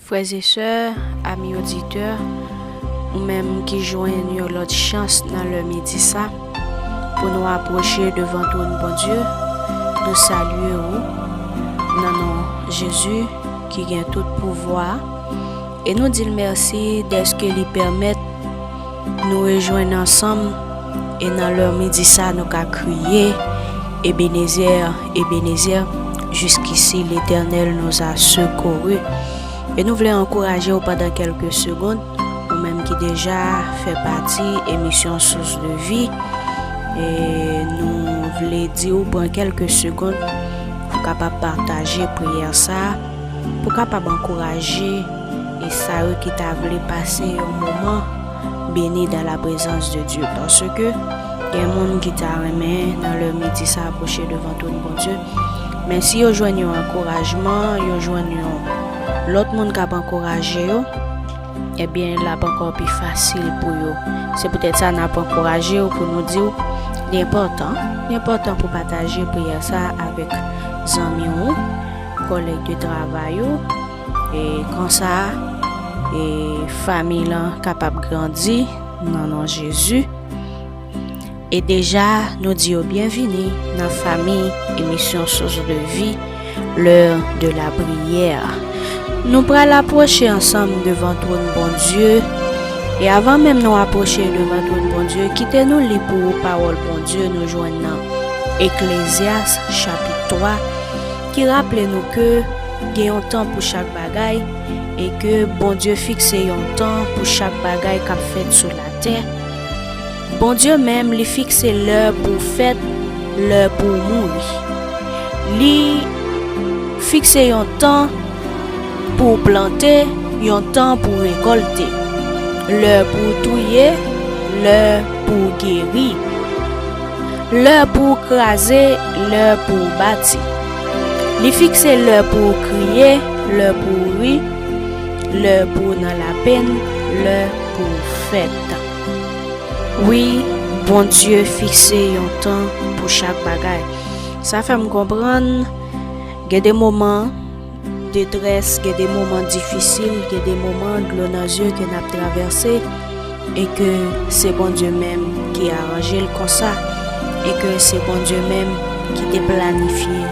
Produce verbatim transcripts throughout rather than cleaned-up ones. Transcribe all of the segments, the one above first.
Frè e sè, ami oditè, ou menm ki jwenn yon lòt chans nan lè midi sa, pou nou apwoche devan twòn Bondye, nou salye ou nan non Jezi ki gen tout pouvwa, e nou di l mèsi dèske li pèmèt nou rejwenn ansanm, e nan lè midi sa nou ka kriye, Ebenezè, Ebenezè, jusqu'ici l'Éternel nous a secourus. E nou vle ankouraje w pandan kèlke segonn, ou menm ki deja fè pati emisyon Source de Vie. E nou vle di w pran kèlke segonn pou kapab pataje priyè sa, pou kapab ankouraje e sa yo ki ta vle pase yon moman beni dans la présence de Dieu. Paske gen moun ki ta renmen nan lè midi sa apwoche devan twòn Bondye. Men si yo jwenn yon ankourajman, yo jwenn yon lòt moun k ap ankouraje yo, ebyen, l ap ankò pi fasil pou yo. Se poutèt sa n ap ankouraje w pou nou di w, li enpòtan, li enpòtan pou pataje priyè sa avèk zanmi w, kòlèg de travay ou, e konsa, e fanmi lan kapab grandi nan non Jezi. E deja, nou di yo byenvini nan fanmi emisyon Source de Vie, l'heure de la prière. Nou pral apwoche ansanm devan twòn Bondye. E avan menm nou apwoche devan twòn Bondye, kite nou li pou ou pawòl Bondye nou jwenn nan Eklezyas chapit twa, ki raple nou ke gen yon tan pou chak bagay, e ke Bondye fikse yon tan pou chak bagay k ap fèt sou latè. Bondye menm, li fikse lè pou w fèt, lè pou w mouri. Li fikse yon tan pou w plante, yon tan pou w rekòlte, lè pou w touye, lè pou w geri, lè pou w kraze, lè pou w bati. Li fikse lè pou w kriye, lè pou w ri, lè pou w nan lapenn, lè pou w fèt. Wi, Bondye fikse yon tan pou chak bagay. Sa fè m konprann gen de moman detrès, gen de moman difisil, gen de moman dlo nan zye ke n ap travèse, e ke se Bondye menm ki aranje l konsa, e ke se Bondye menm ki te planifye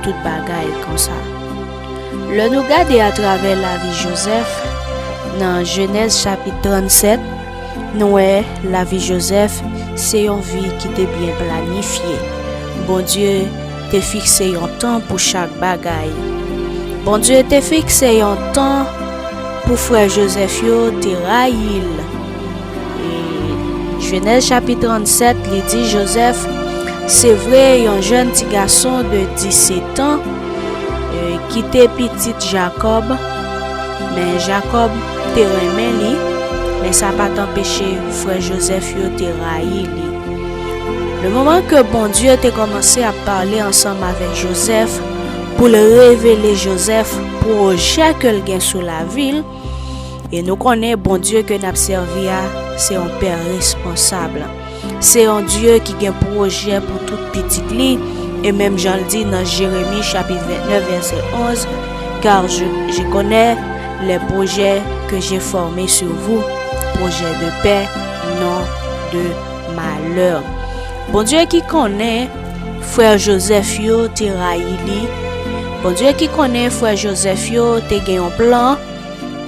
tout bagay konsa. Lè nou gade atravè lavi Jozèf, nan Jenèz chapit trannsèt, nou wè lavi Jozèf se yon vi ki te byen planifye. Bondye te fikse yon tan pou chak bagay. Bondye te fikse yon tan pou frè Jozèf yo te rayi l. E Jenèz chapit trannsèt, li di Jozèf, se vre, yon jèn ti gason de disèt an, e, ki te pitit Jakòb, men Jakòb te renmen li, men sa pa t anpeche frè Jozèf yo te rayi li. Le moman ke Bondye te kòmanse ap pale ansanm avèk Jozèf, pou l revele Jozèf pwojè ke l gen sou lavi l, e nou konnen Bondye ke n ap sèvi a, se yon pè responsab. Se yon Dye ki gen pwojè pou tout pitit li, e menm jan l di nan Jeremi chapit vennèf vèsè onz, car je, je connais les projets que j'ai formés sur vous, projets de paix, non de malè. Bondye ki konnen frè Jozèf yo te rayi li. Bondye ki konnen frè Jozèf yo te gen yon plan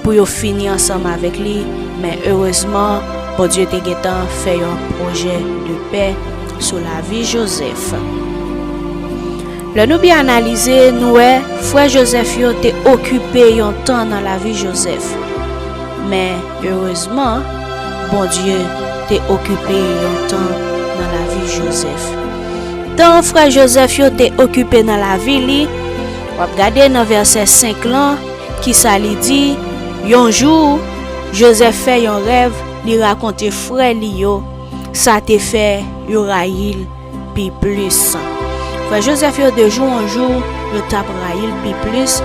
pou yo fini ansanm avèk li, men erezman, Bondye te gentan fè yon pwojè de pè sou lavi Jozèf. Lè nou byen analize, nou wè frè Jozèf yo te okipe yon tan nan lavi Jozèf. Men, erezman, Bondye te okipe yon tan nan lavi Jozèf. Tan frè Jozèf yo te okipe nan lavi li, w ap gade nan vèsè senk lan, kisa li di, yon jou, Jozèf fè yon rèv, li rakonte frè li yo, sa te fè yo rayi l pi plis. Frè Jozèf yo, de jou an jou, yo t ap rayi l pi plis.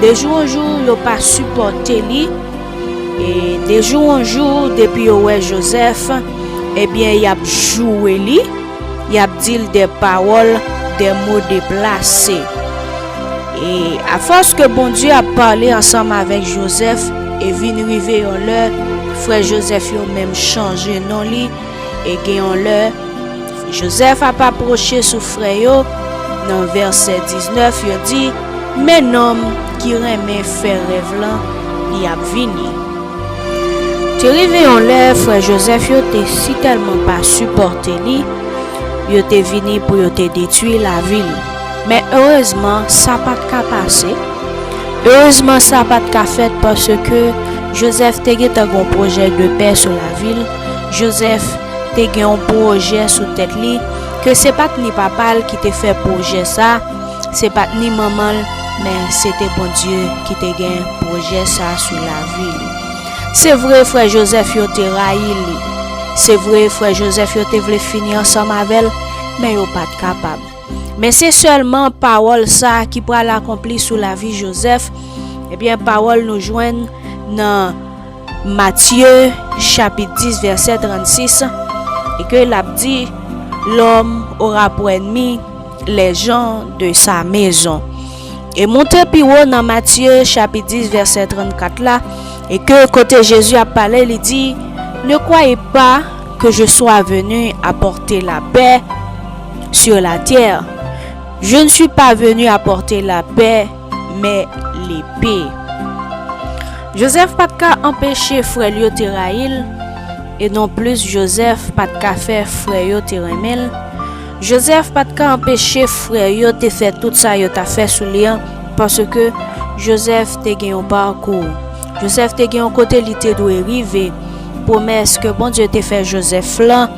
De jou an jou, yo pa sipòte li. E de jou an jou, depi yo wè Jozèf, ebyen, y ap joure li, y ap di l de pawòl, de mo deplase. E afòs ke Bondye ap pale ansanm avèk Jozèf, e vin rive yon lè, frè Jozèf yo menm chanje non li, e gen yon lè, Jozèf ap apwoche sou frè yo. Nan vèsè diznèf, yo di, men nonm ki renmen fè rèv lan, li ap vini. Te rive yon lè, frè Jozèf yo te sitèlman pa sipòte li, yo te vini pou yo te detwi lavi l. Men erezman, sa pa t ka pase. Erezman, sa pa t ka fèt paske Jozèf te gentan gen yon pwojè de pè sou lavi l. Jozèf te gen yon pwojè sou tèt li, ke se pa t ni papa l ki te fè pwojè sa, se pa t ni manman l, men se te Bondye ki te gen pwojè sa sou lavi li. Se vre, frè Jozèf yo te rayi li. Se vre, frè Jozèf yo te vle fini ansanm avè l, men yo pa t kapab. Men se sèlman pawòl sa ki pral akonpli sou lavi Jozèf. Ebyen, pawòl nou jwenn nan Matye, chapit dis, vèsè trannsis, e ke l ap di, l'homme aura pour ennemis les gens de sa maison. E monte pi wo nan Matye, chapit dis, vèsè trannkat la, e ke kote Jezi ap pale, li di, ne croyez pas que je sois venu apporter la paix sur la terre. Je ne suis pas venu apporter la paix, mais l'épée. Jozèf pa t ka anpeche frè l yo te rayi l, e nonplis Jozèf pa t ka fè frè yo te renmen l. Jozèf pa t ka anpeche frè yo te fè tout sa yo ta fè sou li an, paske Jozèf te gen yon pakou. Jozèf te gen yon kote li te dwe rive. Pwomès ke Bondye te fè Jozèf lan,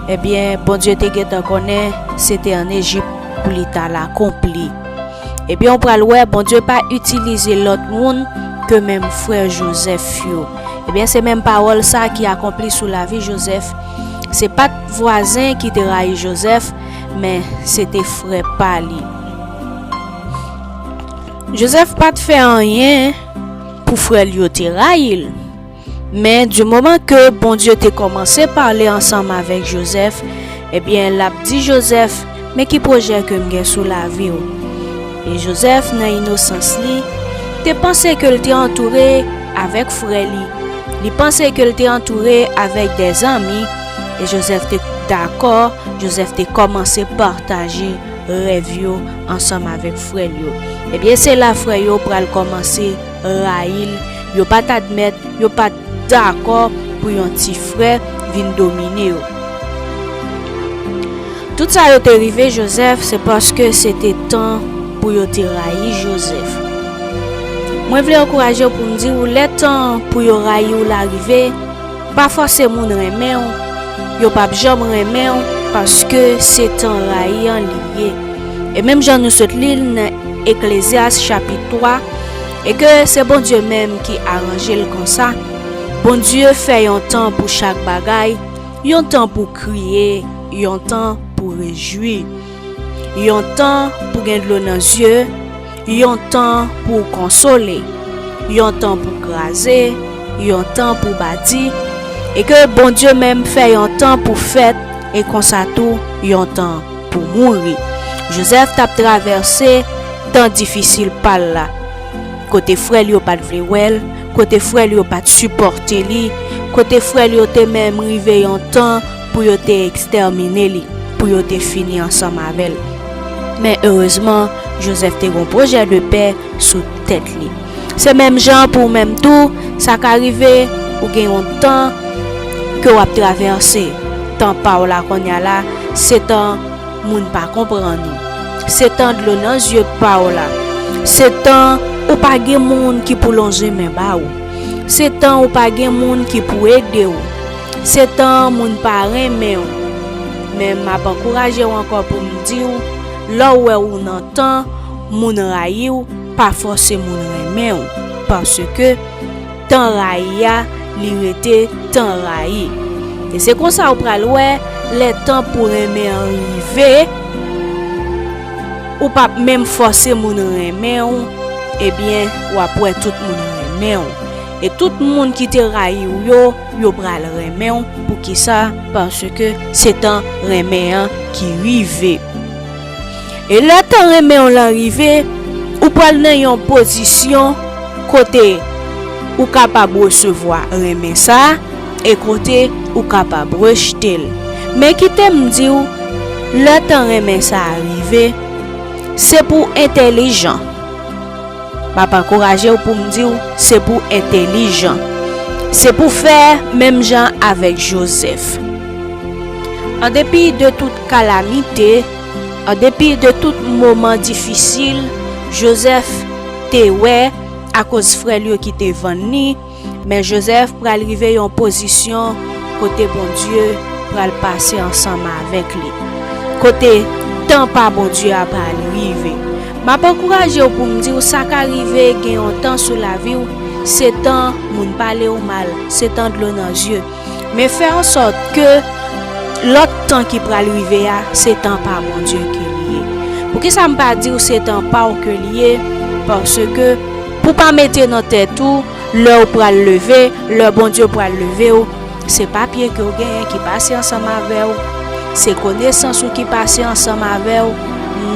ebyen, Bondye te gentan konnen se te ann Ejip pou li t al akonpli. Ebyen, ou pral wè, Bondye pa itilize lòt moun ke menm frè Jozèf yo. Ebyen, se menm pawòl sa ki akonpli sou lavi Jozèf. Se pa t vwazen ki te rayi Jozèf, men se te frè pa li. Jozèf pa t fè anyen pou frè l yo te rayi l. Men, di moman ke Bondye te kòmanse pale ansanm avèk Jozèf, ebyen, l ap di Jozèf, men ki pwojè ke m gen sou lavi w? E Jozèf, nan inosans li, te panse ke l te antoure avèk frè li. Li panse ke l te antoure avèk dèzanmi, e Jozèf te dakò, Jozèf te kòmanse pataje rèv yo ansanm avèk frè l yo. Ebyen, se la frè yo pral kòmanse rayi l, yo pa t admèt, yo pa t dakò pou yon ti frè vin domine yo. Tout sa yo te rive Jozèf, se paske se te tan pou yo te rayi Jozèf. Mwen vle ankouraje w pou m di w, lè tan pou yo rayi w la rive, pa fòse moun renmen w, yo p ap janm renmen w, paske se tan rayi an li ye. E menm jan nou sot li l nan Eklezyas chapit twa, e ke se Bondye menm ki aranje l konsa, Bondye fè yon tan pou chak bagay, yon tan pou kriye, yon tan pou rejwi, yon tan pou gen dlo nan zye, yon tan pou konsole, yon tan pou kraze, yon tan pou bati, e ke Bondye menm fè yon tan pou fèt, e konsa tou yon tan pou mouri. Jozèf t ap travèse tan difisil pa l la, kote frè l yo pa t vle wè l, kote frè l yo pa t sipòte li, kote frè l yo te menm rive yon tan pou yo te ekstèmine li, pou yo te fini ansanm avè l. Men erezman, Jozèf te gen yon pwojè de pè sou tèt li. Se menm jan pou ou menm tou, sa ka rive ou gen yon tan ke w ap travèse. Tan pa w la kounye a la, se tan moun pa konprann ou. Se tan dlo nan zye pa w la. Se tan ou pa gen moun ki pou lonje men ba ou. Se tan ou pa gen moun ki pou ede w. Se tan moun pa renmen w. Men m ap ankouraje w ankò pou m di w, lè w wè ou nan tan, moun rayi w, pa fòse moun renmen w. Paske tan rayi a, li rete tan rayi. E se konsa ou pral wè, lè tan pou renmen an rive, ou p ap menm fòse moun renmen w, ebyen, w ap wè tout moun renmen w. E tout moun ki te rayi w yo, yo pral renmen w. Poukisa? Paske se tan renmen an ki rive. E lè tan renmen w lan rive, Ou pral nan yon pozisyon kote ou kapab resevwa renmen sa a e kote ou kapab rejte l. Men kite m di w, lè tan renmen sa a rive, se pou entèlijan. M ap ankouraje w pou m di w, se pou entèlijan. Se pou fè menm jan avèk Jozèf. An depi de tout kalamite, an depi de tout moman difisil, Jozèf te wè, akoz frè l yo ki te vann li, men Jozèf pral rive yon pozisyon kote Bondye pral pase ansanm avèk li. Kote tan pa Bondye a pral rive. M ap ankouraje w pou m di w sa ka rive gen yon tan sou lavi w, se tan moun pale w mal, se tan dlo nan zye. Men fè an sòt ke lòt tan ki pral rive a, se tan pa Bondye ke li ye. Poukisa m pa di w se tan pa w ke li ye? Paske pou pa mete nan tèt ou, lè w pral leve, lè Bondye pral leve w, se papye ke w genyen ki pase ansanm avè w, se konesans ou ki pase ansanm avè w.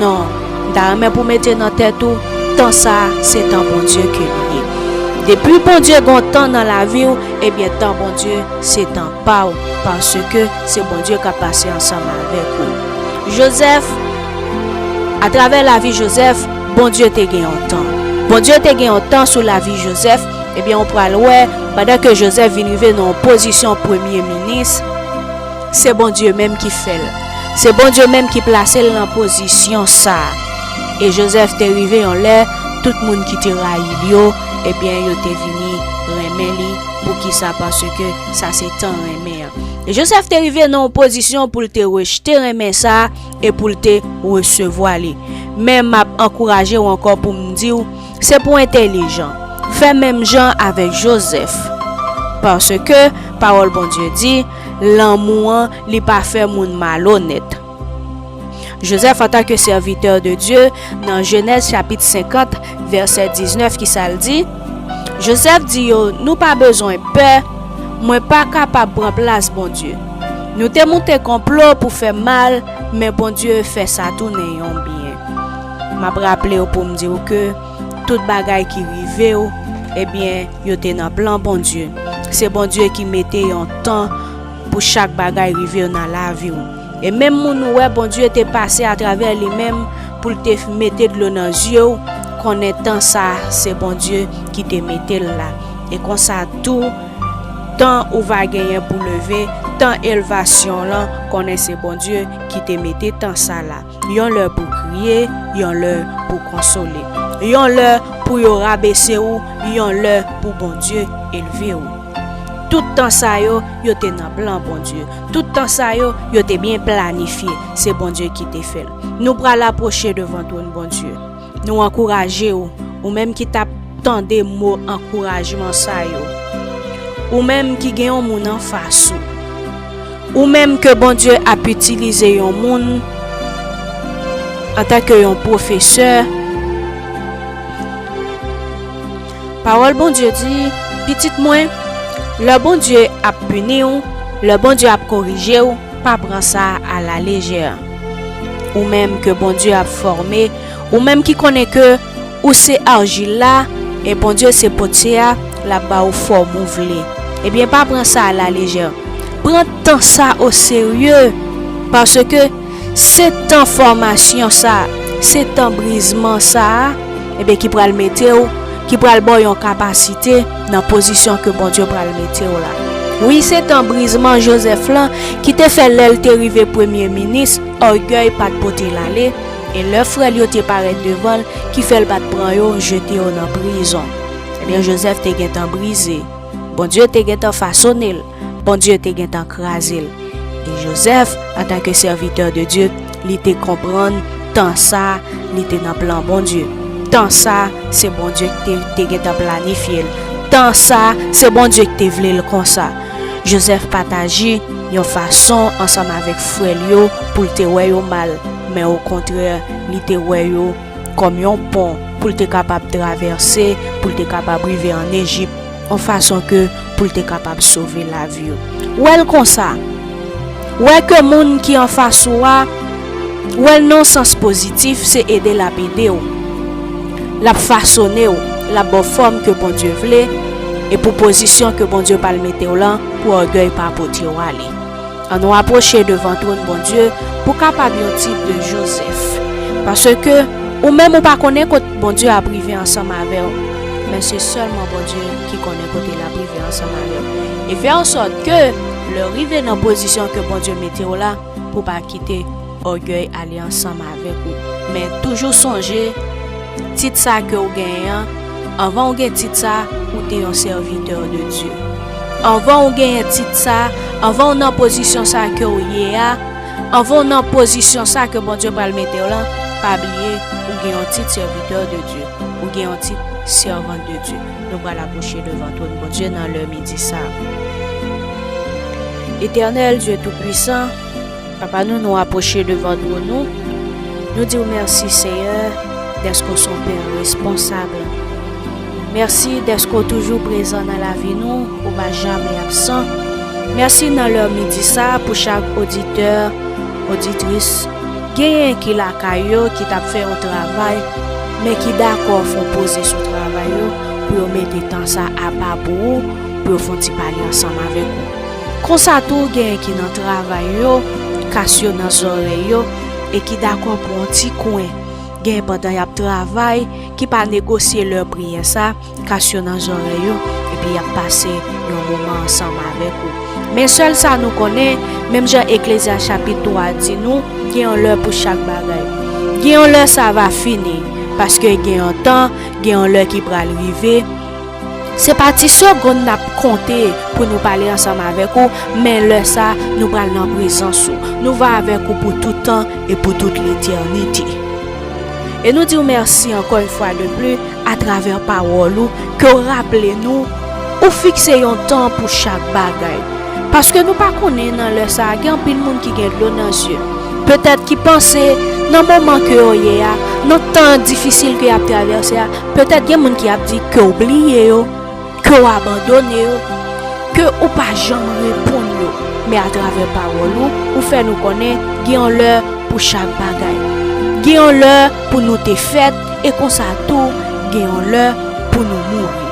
Non, m ta renmen pou mete nan tèt ou, tan sa a, se tan Bondye ke li ye. Depi Bondye gon tan nan lavi w, ebyen tan Bondye se tan pa w, paske se Bondye k ap pase ansanm avèk ou. Jozèf, atravè lavi Jozèf, Bondye te gen yon tan. Bondye te gen yon tan sou lavi Jozèf, ebyen, ou pral wè, pandan ke Jozèf vin rive nan yon pozisyon premye minis, se Bondye menm ki fè l. Se Bondye menm ki plase l nan pozisyon sa a. E Jozèf te rive yon lè, tout moun ki te rayi l yo, ebyen, yo te vini renmen li. Poukisa? Paske sa se tan renmen an. E Jozèf te rive nan yon pozisyon pou l te rejte renmen sa a e pou l te resevwa li. Men m ap ankouraje w ankò pou m di w, se pou entèlijan. Fè menm jan avèk Jozèf. Paske pawòl Bondye di, lanmou an, li pa fè moun malonèt. Jozèf, antanke sèvitè de Dye, nan Jenèz chapit senkant, vèsè diznèf, ki sa l di? Jozèf di yo, nou pa bezwen pè, mwen pa kapab pran plas Bondye. Nou te moute konplo pou fè mal, men Bondye fè sa tounen yon byen. M ap raple w pou m di w ke tout bagay ki rive w, ebyen, yo te nan plan Bondye. Se Bondye ki mete yon tan pou chak bagay rive w nan lavi w. E menm moun ou wè Bondye te pase atravè li menm pou l te mete dlo nan zye w, konnen tan sa a se Bondye ki te mete l la. E konsa tou, tan ou va genyen pou leve, tan elevasyon w lan, konnen se Bondye ki te mete tan sa la. Yon lè pou kriye, yon lè pou konsole. Yon lè pou yo rabese w, yon lè pou Bondye elve w. Tout tan sa yo, yo te nan plan Bondye. Tout tan sa yo, yo te byen planifye. Se Bondye ki te fè l. Nou pral apwoche devan twòn Bondye. Nou ankouraje w, ou menm ki t ap tande mo ankourajman sa yo. Ou menm ki gen yon moun anfas ou. Ou menm ke Bondye ap itilize yon moun antanke yon pwofesè. Pawòl Bondye di, pitit mwen, lè Bondye ap pini w, lè Bondye ap korije w, pa pran sa alalejè. Ou menm ke Bondye ap fòme, ou menm ki konnen ke ou se ajil la, e Bondye se potye a, l ap ba ou fòm ou vle. Ebyen, pa pran sa alalejè. Pran tan sa oserye, paske se tan fòmasyon sa, se tan brizman sa a, ebyen, ki pral mete w, ki pral ba w yon kapasite nan pozisyon ke Bondye pral mete w la. Wi, se tan brizman Jozèf lan ki te fè lè l te rive premye minis, ògèy pa t pote l ale, e lè frè l yo te parèt devan l, ki fè l pa t pran yo, jete yo nan prizon. Ebyen, Jozèf te gentan brize. Bondye te gentan fasone l. Bondye te gentan kraze l. E Jozèf, antanke sèvitè de Dye, li te konprann tan sa, li te nan plan Bondye. Tan sa, se Bondye ki te, te gentan planifye l. Tan sa, se Bondye ki te vle l konsa. Jozèf pa t aji yon fason ansanm avèk frè l yo pou l te wè yo mal, men okontrè, li te wè yo kòm yon pon pou l te kapab travèse, pou l te kapab rive ann Ejip, yon fason ke pou l te kapab sove lavi yo. Wè l konsa. Wè ke moun ki anfas ou a, wè l nan sans pozitif, se ede l ap ede w. l ap fasone w, l ap ba w fòm ke Bondye vle, e pou pozisyon ke Bondye pral mete w lan, pou ògèy pa pote w ale. Ann nou apwoche devan twòn Bondye pou kapab yon tip de Jozèf. Paske ou menm ou pa konnen kot Bondye ap rive ansanm avè w, men se sèlman Bondye ki konnen kote l ap rive ansanm avè w. E fè ansòt ke lè w rive nan pozisyon ke Bondye mete w la, pou w pa kite ògèy ale ansanm avèk ou. Men toujou sonje, tit sa ke w genyen an, anvan w gen tit sa, ou te yon sèvitè de Dye. Anvan w genyen tit sa, anvan w nan pozisyon sa ke w ye a, anvan w nan pozisyon sa ke Bondye pral mete w lan, pa bliye, ou gen yon tit sèvitè de Dye, ou gen yon tit sèvant de Dye. Nou pral apwoche devan twòn Bondye nan lè midi sa a. Etènèl Dye Toupwisan, Papa nou, nou apwoche devan twòn ou. Nou di w mèsi, Seyè, dèske w se yon Pè responsab. Mèsi dèske w toujou prezan nan lavi nou, ou pa janmen absan. Mèsi nan lè midi sa a pou chak oditè, oditris, genyen ki lakay yo, ki t ap fè yon travay, men ki dakò fè yon poze sou travay yo, pou yo mete tan sa apa pou ou, pou yo fè yon ti pale ansanm avèk ou. Konsa tou, genyen ki nan travay yo, kas yo nan zòrèy yo, e ki dakò pran yon ti kwen. Genyen pandan y ap travay, ki pa negosye lè priyè sa, kas yo nan zòrèy yo, epi y ap pase yon moman ansanm avèk ou. Men sèl sa nou konnen, menm jan Eklezyas chapit twa di nou, gen yon lè pou chak bagay. Gen yon lè sa va fini, paske gen yon tan, gen yon lè ki pral rive. Se pa ti segonn n ap konte pou nou pale ansanm avèk ou, men lè sa, nou pral nan prezans ou. Nou va avèk ou pou tout tan e pou tout letènite. E nou di w mèsi ankò yon fwa de pli atravè pawòl ou, ke w raple nou, ou fikse yon tan pou chak bagay. Paske nou pa konnen nan lè sa a, gen anpil moun ki gen dlo nan zye. Petèt ki panse, nan moman ke yo ye a, nan tan difisil ke y ap travèse a, petèt gen moun ki ap di ke w bliye yo, ke w abandone yo, ke ou pa janm reponn yo. Men atravè pawòl ou, ou fè nou konnen gen yon lè pou chak bagay. Gen yon lè pou nou te fèt, e konsa tou, gen yon lè pou nou mouri.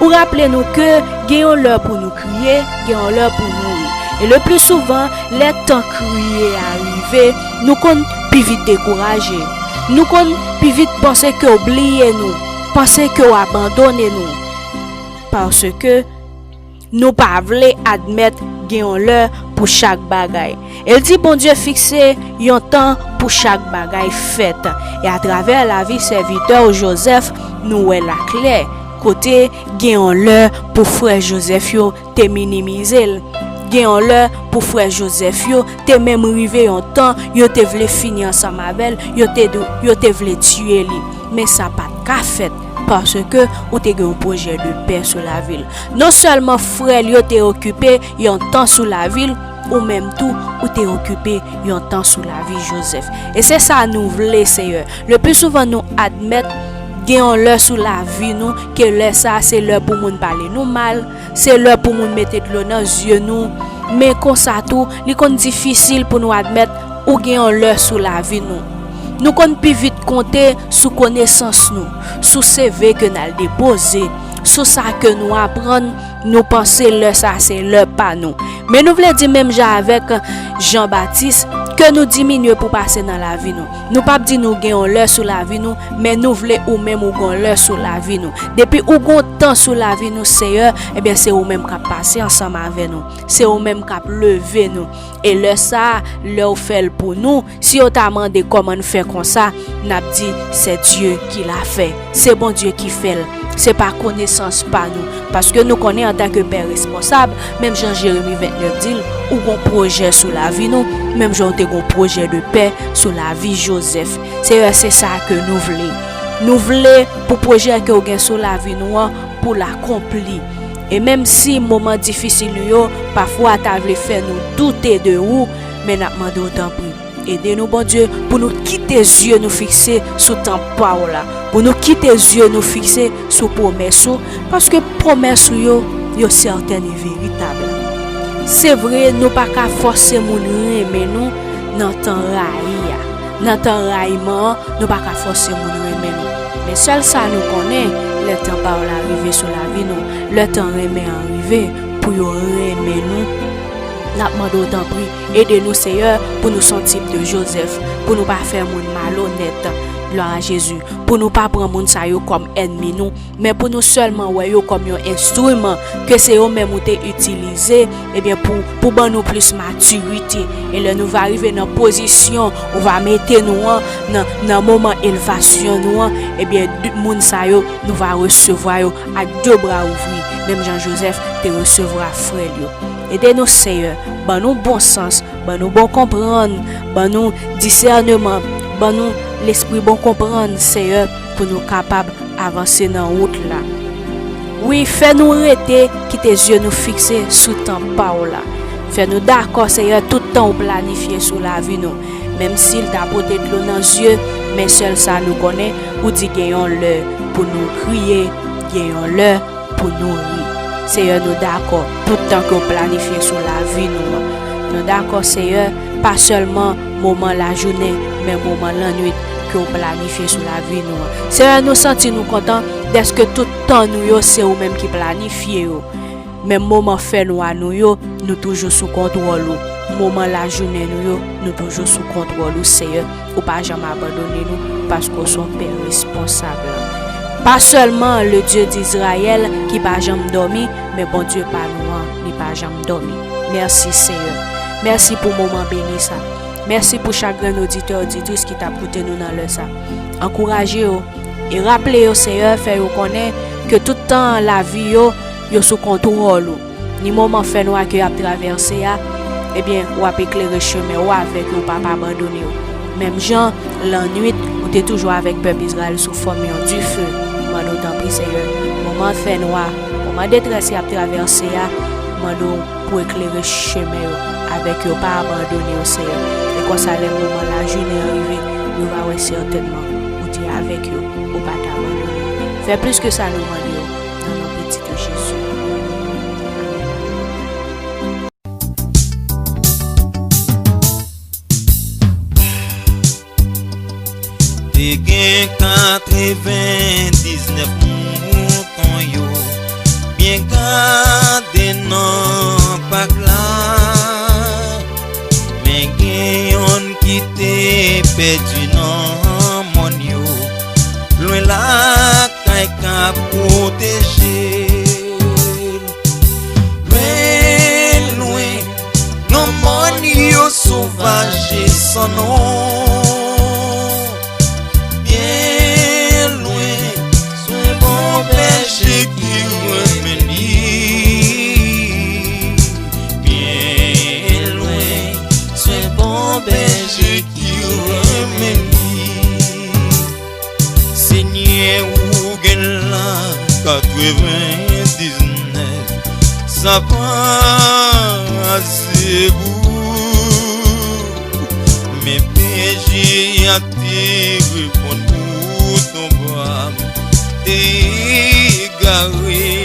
Ou raple nou ke gen yon lè pou nou kriye, gen yon lè pou nou ri. E le pli souvan, lè tan kriye a rive, nou konn pi vit dekouraje. Nou konn pi vit panse ke w bliye nou, panse ke w abandone nou. Paske nou pa vle admèt gen yon lè pou chak bagay. E l di Bondye fikse yon tan pou chak bagay fèt. E atravè lavi sèvitè w Jozèf, nou wè l aklè, kote gen yon lè pou frè Jozèf yo te minimize l. Gen yon lè pou frè Jozèf yo te menm rive yon tan, yo te vle fini ansanm avè l, yo te, yo te vle tiye li. Men sa pa t ka fèt, paske ou te gen yon pwojè de pè sou lavi l. Non sèlman frè l yo te okipe yon tan sou lavi l, ou menm tou, ou te okipe yon tan sou lavi Jozèf. E se sa nou vle, Seyè. Le pli souvan nou admèt gen yon lè sou lavi nou, ke lè sa a se lè pou moun pale nou mal, se lè pou moun mete dlo nan zye nou. Men konsa tou, li konn difisil pou nou admèt ou gen yon lè sou lavi nou. Nou konn pi vit konte sou konesans nou, sou C V ke n al depoze, sou sa ke nou aprann, nou panse lè sa se lè pa nou. Men nou vle di menm jan avèk Jan Batis, ke nou diminye pou pase nan lavi nou. Nou p ap di nou gen yon lè sou lavi nou, men nou vle ou menm ou gen yon lè sou lavi nou. Depi ou gen yon tan sou lavi nou, Seyè, ebyen se ou menm k ap pase ansanm avè nou. Se ou menm k ap leve nou. E lè sa a, lè w fè l pou nou, si yo ta mande kòman n fè konsa, n ap di, c'est Dieu qui l'a fait. Se Bondye ki fè l. Se pa konesans pa nou. Paske nou konnen antanke pè responsab, menm jan Jeremi vennèf di l, ou gon pwojè sou lavi nou, menm jan w te gon pwojè de pè sou lavi Jozèf. Seyè, se sa ke nou vle. Nou vle pou pwojè ke w gen sou lavi nou an, pou l akonpli. E menm si moman difisil nou yo pafwa ta vle fè nou doute de ou, men n ap mande w tanpri, ede nou, Bondye, pou nou kite zye nou fikse sou tan pa w la, pou nou kite zye nou fikse sou pwomès ou, paske pwomès ou yo, yo sètèn e veritab. Se vre, nou pa ka fòse moun renmen nou nan tan rayi a, nan tan rayiman an, nou pa ka fòse moun renmen nou. Men sèl sa nou konnen, lè tan pa w la rive sou lavi nou, lè tan renmen an rive pou yo renmen nou, n ap mande w tanpri, ede nou, Seyè, pou nou se yon tip de Jozèf, pou nou pa fè moun malonèt. Glwa a Jezi. Pou nou pa pran moun sa yo kòm ènmi nou, men pou nou sèlman wè yo kòm yon enstriman ke se yo menm ou te itilize, ebyen, pou, pou ban nou plis matirite. E lè nou va rive nan pozisyon ou va mete nou an, nan, nan moman elevasyon nou an, ebyen, d-, moun sa yo, nou va resevwa yo ak de bra ouvri, menm jan Jozèf te resevwa frè l yo. Ede nou, Seyè, ban nou bon sans, ban nou bon konprann, ban nou disèneman, ban nou lespri bon konprann, Seyè, pou nou kapab avanse nan wout la. Wi, fè nou rete, kite zye nou fikse sou tan pa w la. Fè nou dakò, Seyè, tout tan ou planifye sou lavi nou. Menm si l ta pote dlo nan zye, men sèl sa nou konnen, ou di gen yon lè pou nou kriye, gen yon lè pou nou ri. Seyè, nou dakò, tout tan ke w planifye sou lavi nou an. Nou dakò, Seyè, pa sèlman moman lajounen, men moman lannwit ke w planifye sou lavi nou an. Seyè, nou santi nou kontan dèske tout tan nou yo, se ou menm ki planifye yo. Menm moman fènwa nou yo, nou toujou sou kontwòl ou. Moman lajounen nou yo, nou toujou sou kontwòl ou, Seyè. Ou pa janm abandone nou, paske w se yon pè responsab. Pa sèlman le Dieu d'Israël ki pa janm dòmi, men Bondye pa nou an, li pa janm dòmi. Mèsi, Seyè. Mèsi pou moman beni sa. Mèsi pou chak grenn oditè, oditris ki t ap koute nou nan lè sa. Ankouraje yo e raple yo, Seyè, fè yo konnen ke tout tan lavi yo, yo sou kontwòl ou. Ni moman fènwa ke y ap travèse a, ebyen, w ap eklere chemen ou avèk yo, w p ap abandone yo. Menm jan, lannwit, ou te toujou avèk pèp Izrayèl sou fòm yon dife. Mande w tanpri, Seyè, moman fènwa, moman detrès y ap travèse a, mande w pou eklere chemen yo avèk yo, pa abandone yo, Seyè. E konsa, lè moman lajounen an rive, yo va wè sètènman ou te avèk yo, ou pa t abandone yo. Fè plis ke sa nou mande yo, nan non pitit ou Jezi. Te gen katrevendiznèf mouton yo byen gade nan pak la, men gen yonn ki te pèdi nan mòn yo, lwen lakay k ap pwoteje l. Lwen, lwen, nan mòn yo sovaj e san non. Byen lwen, se bon bèje ki renmen li. Byen lwen, se bon bèje ki renmen li. Senyè, ou gen la katrevendiznèf sa pa ase pou ou. Men bèje a te reponn mouton pa m te egare.